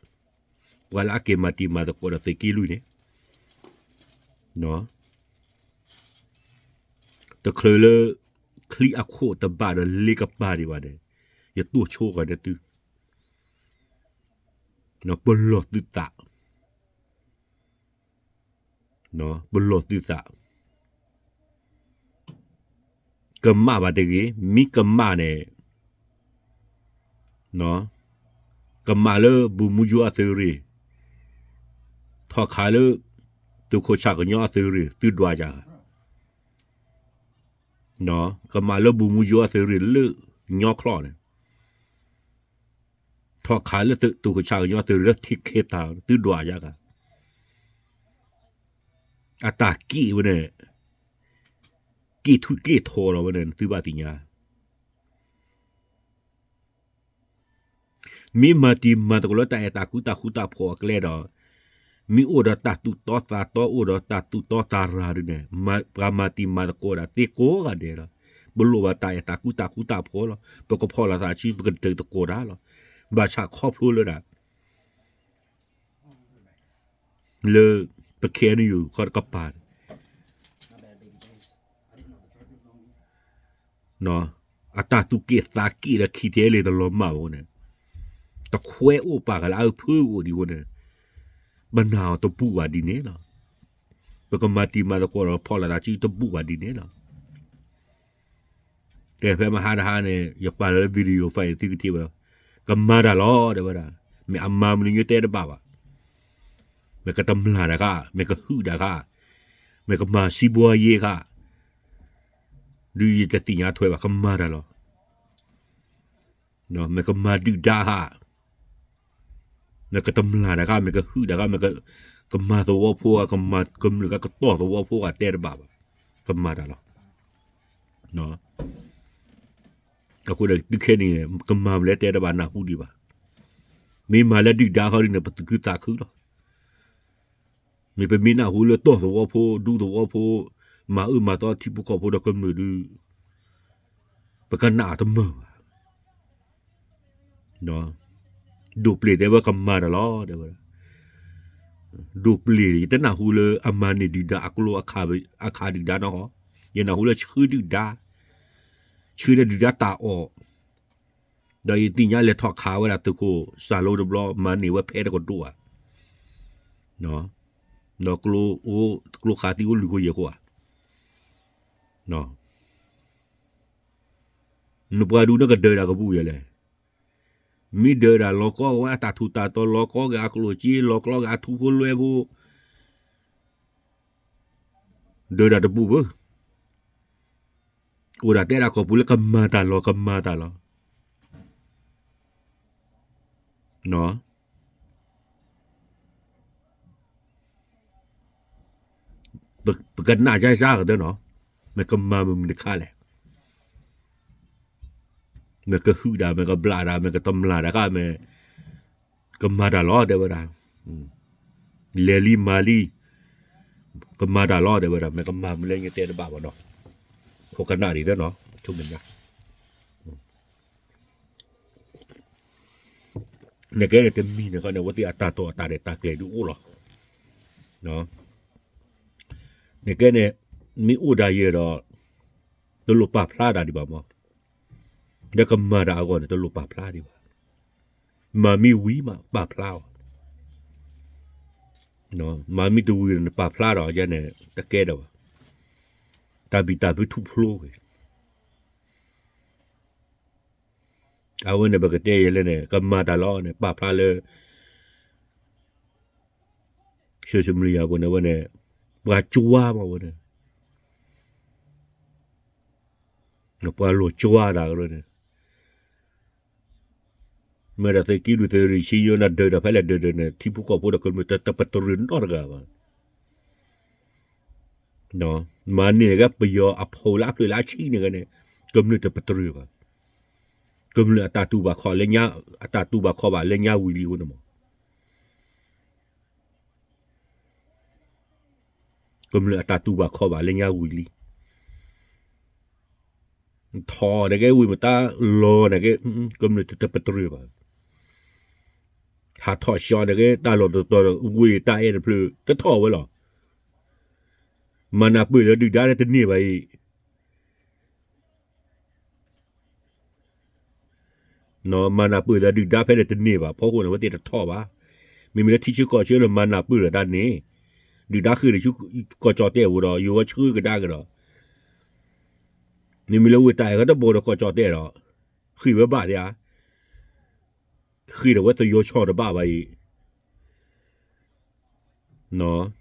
ပှၤလၢအက့ၤမၤတံၤမၤသကိးဒီးသုးက့လွံၢ်န့ၣ် တချုးလၢ ချံအခိၣ်တဘၣ်ဒီးလ့ကပၤဒံးဘၣ်န့ၣ် ယတိၢ်ဆိဂာ်န့ၢ်သု ပလီၢ်သုသး ပလီၢ်သုသး ကမၣ်ဘၣ်တဂ့ၤ, မ့ၢ်ကမၣ်န့ၣ် ကမၣ်လၢဘူၣ်မူယိအသုးရ့ၣ်, ထီၣ်ခးလၢ သုးခိၣ်ဆၣ်ကညီအသုးရ့ၣ် သုဒွးယၤဂၤ, ကမၣ်လၢဘူၣ်မူယိအသုးရ့ၣ်လၢညီချီၣ်န့ၣ် ထီၣ်ခးလၢသုးခိၣ်ဆၣ်ကညီသုးရ့ၣ်လၢထံခ့တၢ် သုဒွးယၤဂၤ, အတၢ်က့ၣ်ဝဲန့ၣ် က့ၣ်ထူၣ်က့ၣ်ထီလီၤဝဲန့ၣ် သုဘၣ်သ့ၣ်ညါ မ့ၢ်မၤတံၤမၤသကိးလၢတၢ်အဲၣ်တၢ်ကွံတၢ်ဃူတၢ်ဖိးအကျဲဒီး မ့ၢ်အိၣ်ဒီးတၢ်သူၣ်တီသးတီ အိၣ်ဒီးတၢ်သူၣ်တီသးရၤဒုးန့ၣ် ပှၤမၤတံၤမၤသကိးဒၣ်သ့ကိးဂၤဒဲးလီၤ. ပလိၣ်ဘၣ်တၢ်အဲၣ်တၢ်ကွံတၢ်ဃူတၢ်ဖိးလီၤ. ပကဖီၣ်လိာ်သးဆူ ပကတၢၢ်သကိးတၢ်လီၤ. ဘၣ်ဆၣ်ခီဖျိလၢဒၣ် လၢ ပ ခဲအံၤယူၢ် ခီတကပၤန့ၣ် အတၢ်သူၣ်က့ၣ်သးက့ၣ်ဒီး ခံထဲလ့ၣ် တလီၤမၢ်ဘၣ်အဃိန့ၣ်, တခွဲအိၣ်ပာ်ကလၢအဖုအိၣ်ဒံးအဃိန့ၣ်, ပနာ်အီၤတဘူၣ်ဘၣ်ဒ်န့ၣ်လီၤ. ပကမၤတံၤမၤသကိးဒီးဖီၣ်လိာ်သးစုတဘူၣ်ဘၣ်ဒ်န့ၣ်လီၤ. တဲဖဲမဟါတဟါန့ၣ် ယပာ်လၢ video file သုကထံၣ်ဘၣ်လီၤ. ကမၤတၢ်လီၤ တဲဝဲဒၣ်, မ့ၢ်အမၤမနုၤညါတဲတဘၣ်ဘၣ်. မ့ၢ်ကတမျာ်တၢ်ခါ, မ့ၢ်ကဟုၣ်တၢ်ခါ, မ့ၢ်ကမၤစံးဘှီယ့ခါ, ဒုးယတသ့ၣ်ညါထွဲဘၣ် ကမၤတၢ်လီၤ. မ့ၢ်ကမၤဒုၣ်ဒါခါ, မ့ၢ်ကတမျာ်တၢ်ခါ, မ့ၢ်ကဟုၣ်တၢ်ခါ, မ့ၢ်ကမၤသဝီဖိဂၤ, ကမၤကမျၢၢ်ကတီၢ်သဝီဖိဂၤတဲတဘၣ်ဘၣ်, ကမၤတၢ်လီၤ. အဃိဒီး တုၤခဲအံၤန့ၣ် ကမၤမနုၤလဲၣ်တဲတဘၣ်နၢ်ဟူဒံးဘၣ်. မ့ၢ်မၤလၢဒုၣ်ဒါခီဒ်န့ၣ် ပသူၣ်ခုသးခုလီၤ. မ့ၢ်ပမ့ၢ်နၢ်ဟူလၢတီၢ်သဝီဖိ ဒူသဝီဖိ မၤအၢမၤသီထံဖိကီၢ်ဖိဒီးကမျၢၢ်ဒုး ပကနၣ်အတမုာ်ဘၣ်. ဒိၣ်ပျ့ၤတဲဝဲကမၤတၢ်လီၤ တဲဝဲဒၣ်. ဒိၣ်ပျ့ၤ ယတနၢ်ဟူလၢအမၤန့ၢ်ဒုၣ်ဒါအကျိအခးဒုၣ်ဒါနီၢ်ဟီ, ယနၢ်ဟူလၢဆှၢဒုၣ်ဒါ, ဆှၢလၢဒုၣ်ဒါတၢ်အီၣ်, ဒီးယသ့ၣ်ညါလဲၤထီၣ်ခးဝဲဒၣ်သုးခိၣ်စၢ်လိတဘျီ မၤန့ၢ်ဝဲဖဲတကဒိၣ်ဧါ, ဒီးကျိခးသံအိၣ်လွံၢ်ခိယဲၢ်ခိဧါ. နပှၤဒုးနကဒၢးဒၣ်ကဘူၣ်ယဲလဲၣ်. မ့ၢ်ဒၢးဒၣ်လီၤကီက့ၤဝဲအတၢ်ထူးတၢ်တီၤ လီၤကီက့ၤအကျိၣ်စ့ လီၤကီက့ၤအထူဖိလွဲဖိ, ဒၢးဒၣ်တဘူၣ်ဘၣ်. အိၣ်ဒၣ်တဲဒၣ်ခီပူၤလၢကမၤတၢ်လီၤ ကမၤတၢ်လီၤ. ပကနၣ်ယါယါကတၢၢ်နီၤ, မ့ၢ်ကမၤမုာ်မုာ်တခါလဲၣ်. မ့ၢ်ကဟုၣ်ဒၣ် မ့ၢ်ကဘျးဒၣ် မ့ၢ်ကတမျာ်ဒၣ်ခါ မ့ၢ်ကမၤတၢ်လီၤ တဲဝဲဒၣ်. လဲၤလံမၤလံ ကမၤတၢ်လီၤ တဲဝဲဒၣ်. မ့ၢ်ကမၤမနုၤလဲၣ် ယတဲတဘၣ်ဘၣ်နီၤ, ခိးကနၣ်ဒံးနီၤ, ဆိမဲာ်ညါ နကဲန့ၣ်တမံၤန့ၣ်ဃီန့ၣ် အဝဲသ့ၣ်အတၢ်တိာ်အတၢ်ရဲၣ်တၢ်ကျဲၤဒုးအိၣ်လီၤ. နကဲန့ၣ် မ့ၢ်အိၣ်ဒၣ်ယဲဒီး တလိၣ်ပာ်ဖျါတၢ်ဒံးဘၣ်မး, ဒီးကမၤတၢ်အဂီၢ်န့ၣ် တလိၣ်ပာ်ဖျါဒံးဘၣ်. မၤမ့ၢ်ဝံၤမး ပာ်ဖျါအီၤ, မၤမ့ၢ်တဝံၤဒီးနပာ်ဖျါဒီးယဲန့ၣ် တကဲဒီးဘၣ်, တၢ်ဘံၣ်တၢ်ဘၢထူၣ်ဖျိဝဲ အဝဲန့ၣ် ပကတဲယဲလဲၣ်န့ၣ် ကမၤတၢ်လီၤန့ၣ် ပာ်ဖျါလၢ social media အပူၤန့ၣ် အဝဲန့ၣ် ပှၤကွၢ်မးဝဲန့ၣ်, ပှၤလိာ်ကွၢ်တၢ်ကရၢန့ၣ်, မ့ၢ်ဒၣ်သုးက့လွံၢ်သုးရ့ၣ်ဆံယိနၤဒၢးဒီးဖဲလဲၣ်ဒၢးဒၢးန့ၣ် ထံဖိကီၢ်ဖိဒီးကမျၢၢ်တပတြၢၤနီတဂၤဘၣ်. မၤန့ၢ်ကဲပယီၤအဖီလၢအဖျၢၣ်လၢအဆံးန့ၣ်ဂ့ၤန့ၣ် ကမျၢၢ်တပတြၢၤဘၣ်. ကမျၢၢ်အတၢ်တူၢ်ဘၣ်ခီၣ်လၢညါ, အတၢ်တူၢ်ဘၣ်ခီၣ်ဘၣ်လၢညါဝံၤလံအဃိန့ၣ်မး, ကမျၢၢ်အတၢ်တူၢ်ဘၣ်ခီၣ်ဘၣ်လၢညါဝံၤလံ. ထီၣ်န့ၣ်ကဲဝံၤမတၤလီၤန့ၣ်ကဲ, ကမျၢၢ်တပတြၢၤဘၣ်. ဟးထီၣ်ဆှီန့ၣ်ကဲ တၢ်လီၢ်တတီၤ ဝ့ၢ်တၢ်အဲၣ်တဖျၢၣ် တထီၣ်ဝဲလီၤ. မၤနၢ်ပၢၢ်လၢဒုၣ်ဒါန့ၣ်တန့ၢ်ဘၣ်အံၤ မၤနၢ်ပၢၢ်လၢဒုၣ်ဒါဖဲန့ၣ်တန့ၢ်ဘၣ် ဖီခိၣ်န့ၣ် အဝဲသ့ၣ်တထီၣ်ဘၣ်. မ့မ့ၢ်လၢထံဆၢကီၢ်ဆၢလၢမၤနၢ်ပၢၢ်လၢတၢ်န့ၣ် ဒုၣ်ဒါဃ့ၢ်ဒီးဆူကီၢ်ကၠီၣ်တဲၣ်အပူၤဒီး ယိၤဝဲဆှၢကဒါက့ၤဒီး မ့မ့ၢ်လၢဝ့ၢ်တၢ်အဲၣ်ကတဘိဒီးကီၢ်ကၠီၣ်တဲၣ်ဒီး ဃ့ၢ်ဝဲဘၣ်သ့ဧါ, ဃ့ၢ်ဒီးဝဲသယီၤဆီၣ်တဘၣ်ဘၣ်အံၤ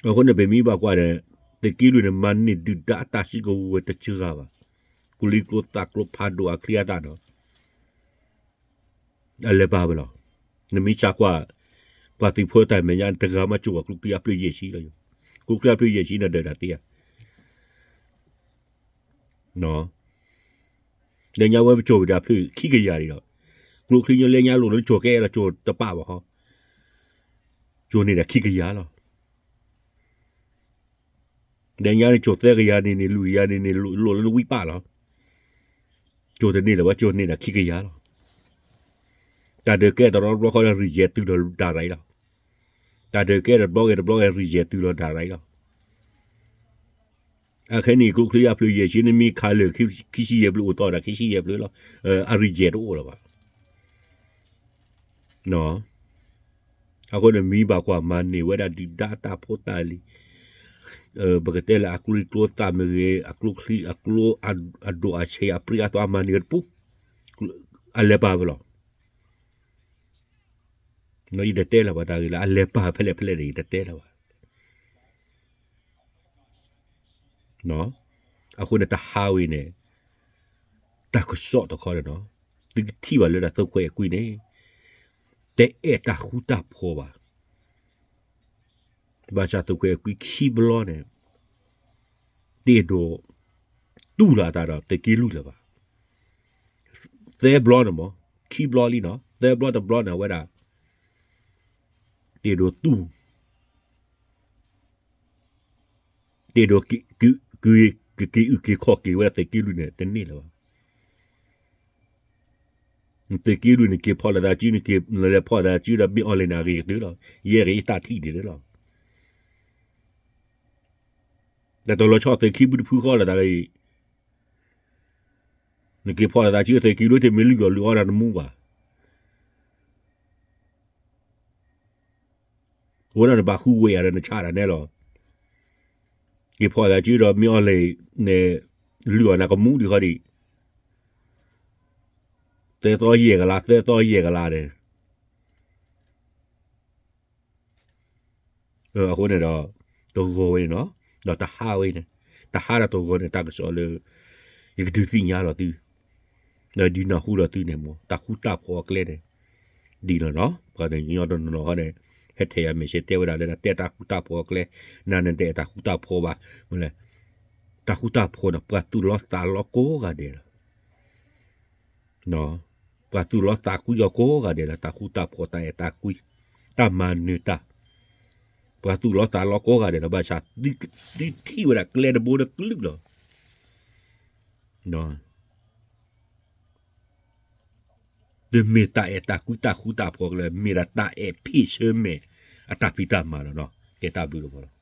အဃိန့ၣ် ပမ့ၢ်ဘၣ်ကွၢ်န့ၣ် သုးက့လွံၢ်န့ၣ် မၤန့ၢ်ဒုၣ်ဒါအတၢ်စုကဝဲၤတစှၤဘၣ်. ကျိချံကျိသၣ်ကျိဖးဒိၣ်အချံအသၣ်ဒီး အလဲၤဘၣ်ဝဲလီၤ. နမ့ၢ်စၢ်ကွၢ် ပှၤသုးဖိတၢ်မဲာ်ညါ တဂၤမးကၠိၣ်ဘၣ်ကျိချံအဖျၢၣ်ယဲၢ်ဆံလီၤ. ကျိချံအဖျၢၣ်ယဲၢ်ဆံန့ၣ် ဒၢးတၢ်သ့ဧါ လၢညါဝဲပကၠိၣ်ဝဲဒၣ်ဖျၢၣ်ခံကယၤဒံးဒီး ကျိချံညီလၢညါလိၤလၢနကိၤကဲလီၤ ကိၤတပာ်ဘၣ်ဟီ, ကိၤန့ၢ်ဒၣ်ခံကယၤလီၤ. လၢညါန့ၣ် ကိၤသၢကယၤန့ၣ်န့ၣ် လွံၢ်ကယၤန့ၣ်န့ၣ် လိၤလၢနဝံပာ်လီၤ. ကိၤတန့ၢ်လၢၤဘၣ် ကိၤန့ၢ်ဒၣ်ခံကယၤလီၤ. တၢ်ဒုးကဲတရီတဘျီဃီဒီး result တုၤလီၤဒၣ်ရၤလီၤ. တၢ်ဒုးကဲတဘျီဂ့ၤတဘျီဂ့ၤ result တုၤလီၤဒၣ်ရၤလီၤ. အခဲန့ၣ် ကျိချံအဖျၢၣ်ယဲၢ်ဆံန့ၣ်မ့ၢ်ခးလၢာ် ခံဆံယဲၢ်ဘျုးအိၣ်တီၢ်ဒၣ်ခံဆံယဲၢ်ဘျုးလီၤ. အ result တအိၣ်လၢၤဘၣ်. အဃိန့ၣ်မ့ၢ်ဘၣ်ကွၢ်မၤန့ၢ်ဝဲဒၣ်ဒုၣ်ဒါတၢ်ဖိတၢ်လံၤ, ပကတဲလၢအကျိချံကျိသၣ်မ့ၢ်ဂ့ၤ, အကျိချံအကျိအဒိၣ်အဆံးအပြံအသွါမၤန့ၢ်ဝဲတပူၤ, အလဲၤပာ်ဖဲလဲၣ်. ယတတဲလၢၤဘၣ်တၢ်ဂ့ၢ်လၢ အလဲၤပာ်ဖဲလဲၣ်ဖဲလဲၣ်ဒီး ယတတဲလၢၤဘၣ်. အဃိန့ၣ်တဟါဝဲန့ၣ် တၢ်ကစီၣ်တခီန့ၣ်နီၤ, သုကထံၣ်ဘၣ်လၢဒၣ်သုးခွဲးအကွံန့ၣ် တအဲၣ်တၢ်ဃူတၢ်ဖိးဘၣ်. ဘၣ်ဆၣ်သုးခွဲးအကွံခံဘျီန့ၣ် တအဲၣ်ဒိး တူၢ်လိာ်အသးဒီးသုးက့လွံၢ်လၢၤဘၣ်. သၢဘျီန့ၣ်မ့ၢ် ခံဘျီလံနီၤ, သၢဘျီတဘျီန့ၣ် အဝဲဒၣ် တအဲၣ်ဒိးတူၢ် တအဲၣ်ဒိး ကက့ၤအုၣ်က့ၤခီၣ်က့ၤဝဲဒၣ်သုးက့လွံၢ်န့ၣ် တန့ၢ်လၢၤဘၣ်. သုးက့လွံၢ်န့ၣ် က့ၤဖီၣ်လိာ်သးစု နက့ၤလဲၤဖီၣ်သးစုဒီး မ့ၢ်အီၤလဲၣ်န့ၣ် အဂ့ၤကတၢၢ်လီၤ. ယဲၢ်ဂ့ၤယတၢ်ထံၣ်ဒ်န့ၣ်လီၤ. ဒီးတလီၤဆီသုးခံဘုတဖုဃီလိာ်သးလၢအံၤ နက့ၤဖီၣ်လိာ်သးစုသုးက့လွံၢ် တမ့ၢ်လုၢ်အီၣ်လုၢ်အီတၢ်နမူဘၣ်. အဃိန့ၣ်နဘၣ်ဃုဝဲယၤဒီးနဆါတၢ်နဲလီၤ. က့ၤဖီၣ်သးစုဒီးမ့ၢ်အီၤလဲၣ်န့ၣ် လုၢ်အီၣ်နၤကမူဒံးဃီဒံး သၢသီယဲၢ်ကလး သၢသီယဲၢ်ကလးန့ၣ် အဃိန့ၣ်ဒီး တဂီၤဝဲန့ၣ်နီၤ, ဒီးတဟါဝဲန့ၣ်, တဟါဒီးတဂီၤန့ၣ် တၢ်ကစီၣ်လၢ ယကဒုးသ့ၣ်ညါလီၤသု, ဒီးဒုးနၢ်ဟူလီၤသုန့ၣ်မ့ၢ် တၢ်ဃူတၢ်ဖိးအကျဲန့ၣ် ဒ်လီၤနီၤ. ပှၤကညီတနီၤနီၤဃီန့ၣ် ဟဲထဲယၤ message တဲဝဲဒၣ်လၢ တဲတၢ်ဃူတၢ်ဖိးအကျဲ, နၤန့ၣ်တအဲၣ်တၢ်ဃူတၢ်ဖိးဘၣ်, မ့ၢ်လဲၣ်, တၢ်ဃူတၢ်ဖိးန့ၣ် ပှၤသူၣ်လီသးလီကိးဂၤဒဲးလီၤ. ပှၤသူၣ်လီသးကွံအီၤကိးဂၤဒဲးလီၤ. တၢ်ဃူတၢ်ဖိး တၢ်အဲၣ်တၢ်ကွံ, တၢ်မၤနၢၤတၢ်, ပှၤသူၣ်လီသးလီကိးဂၤဒဲးလီၤ. ဘၣ်ဆၣ် သုထံၣ်ဝဲဒၣ်ကျဲတဘိဒီးကလုာ်လီၤ. တမ့ၢ်တၢ်အဲၣ်တၢ်ကွံတၢ်ဃူတၢ်ဖိးကျဲ, မ့ၢ်ဒၣ်တၢ်အဲၣ်ဖ့ၣ်ဆၢမဲာ် အတၢ်ဖံးတၢ်မၤလီၤနီၤ. ကဲတၢ်ဘျုးလီၤ.